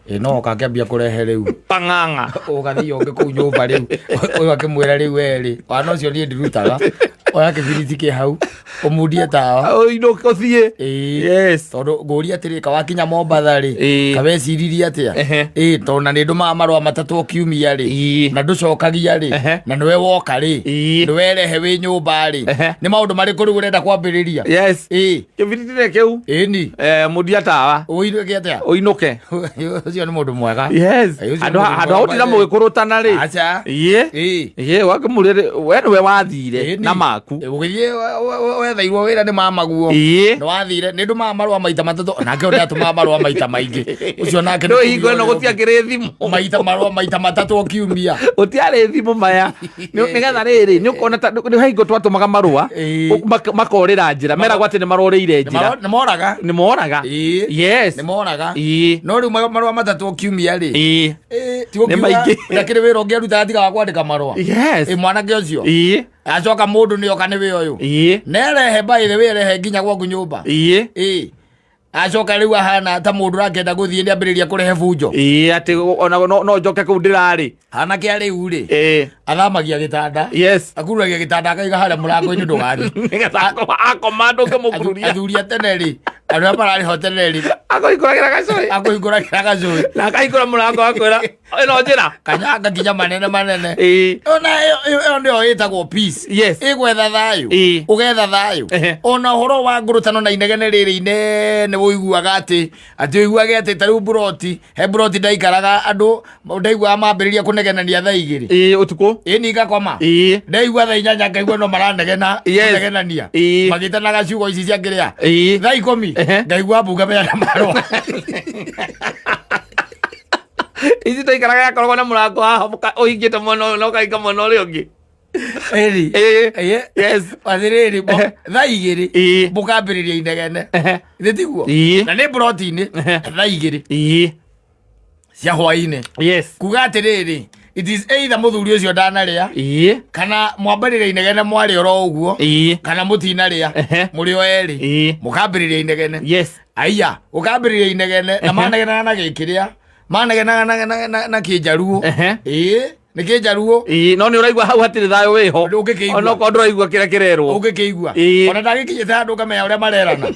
Ĩ no ũkakĩambia kũrehe rĩu Pang'ang'a. Ũgathiĩ ũngĩ kũu nyũmba rĩu, ũyũ akĩmwĩra rĩu werĩ wana ũcio niĩ ndirutaga, oya kĩbiriti kĩ hau ũmundie tawa. Ũinũke ũthiĩ. Ĩĩ. Tondũ ngũria atĩrĩ, kawakinya Mombatha rĩ, kaweciririe atĩa? Ĩĩ, tondũ na nĩ ndũmaga marũa matatũ o kiumia rĩ, na ndũcokagia rĩ, na nĩwe woka rĩ, nĩwe rehe wĩ nyũmba rĩ, nĩ maũndũ marĩkũ rĩu ũrenda kwambĩrĩria? Ĩĩ. Kĩbiriti nĩ kĩu. Ĩni. Mũndia tawa. Ũinũke atĩa? Ũinũke. Ũcio nĩ mũndũ mwega. Ĩĩ, ũcio nĩ Handũ mũndũ handũ mwega. ha gũtinda mũgĩkũrũtana rĩ. Aca. Ĩĩ. Ĩĩ, wakĩmũrĩre we nĩwe wathire na maku. Ũgĩthiĩ wetheirwo wĩra nĩ mamaguo. Nĩ wathire, nĩ ndũmaga marũa maita matatũ, nake ũrĩa atũmaga marũa maita maingĩ ũcio nake. Nĩ hingo ĩno gũtiakĩrĩ thimũ. Maita marũa maita matatũ o kiumia. Gũtiarĩ thimũ maya. Nĩgetha rĩrĩ, nĩ ũkona ta nĩ hingo twatũmaga marũa, makorĩra njĩra, meragwo atĩ nĩ marorĩire njĩra. Nĩ moraga. Nĩ moraga. Nĩ moraga. No rĩu marũa matatũ o kiumia rĩ, ti Nĩ gũkiuga maingĩ. ndakĩrĩ wĩra ũngĩ arutaga tiga wa kwandĩka marũa. Ĩ, mwanake ũcio acoka mũndũ nĩ oka nĩ wĩ ũyũ nerehe by the way, rehe nginya gwaku nyũmba. Ĩĩ, acoka rĩu ahana ta mũndũ ũrakĩenda gũthiĩ, nĩ ambĩrĩria kũrehe bunjo. Ĩĩ, atĩ ona no njoke kũu ndĩrarĩ. Anake a rĩu rĩ, athamagia gĩtanda, akururagia gĩtanda akaiga harĩa mũrango-inĩ, ndũgathiĩ. Nĩgetha akoma ndũngĩmũkururia. Athuri a tene rĩ, andũ arĩa mararĩ ho tene rĩ, Akũhingũragĩra gacũĩ. Akũhingũragĩra gacũĩ. Na akahingũra mũrango akwĩra ĩno njĩra. Kanyanga nginya manene manene. Ona ĩyo nĩyo ĩtagwo peace. Ĩgwetha thayũ. Ũgetha thayũ. Ona ũhoro wa ngũrũtano na inegene rĩrĩ inene ũiguaga atĩ ũiguage atĩ ta rĩu mburoti, he mburoti ndaikaraga, andũ ndaiguaga mambĩrĩria kũnegenania thaa 2. Ĩĩ, ũtukũ. Ĩ, ni ngakoma. Ndaigua thaa 8 ngaigua no maranegena. Kũnegenania magĩtanaga ciugo ici cia kĩrĩa. Thaa 10 ngaigua mbunge meana marũa. Ici twaikaraga yakoragwo na mũrango haha ũhingĩte mwena ũyũ na ũkahinga mwena ũrĩa ũngĩ. Ĩri. Atĩrĩrĩ, thaa 2 mũkambĩrĩria inegene. Nĩ tiguo? Na nĩ mburoti-inĩ thaa 2 cia hwainĩ. Kuga atĩrĩrĩ, it is either mũthuri ũcio ndanarĩa, kana mwambĩrĩria inegene mwarĩ oro ũguo, kana mũtinarĩa. Mũrĩ o erĩ mũkambĩrĩria inegene. Aiya, ũkambĩrĩria inegene na manegenaga na gĩkĩrĩa manegenaga na kĩnjaruo. Ĩĩ, nĩ kĩnjaruo. Ĩĩ, no nĩ ũraigua hau hatirĩ thayũ wĩho. Ndũngĩkĩigua. Onokorwo ndũraigua kĩrĩa kĩrerwo. Ũngĩkĩigua. Ona ndagĩkinyĩte handũ ngamenya ũrĩa marerana.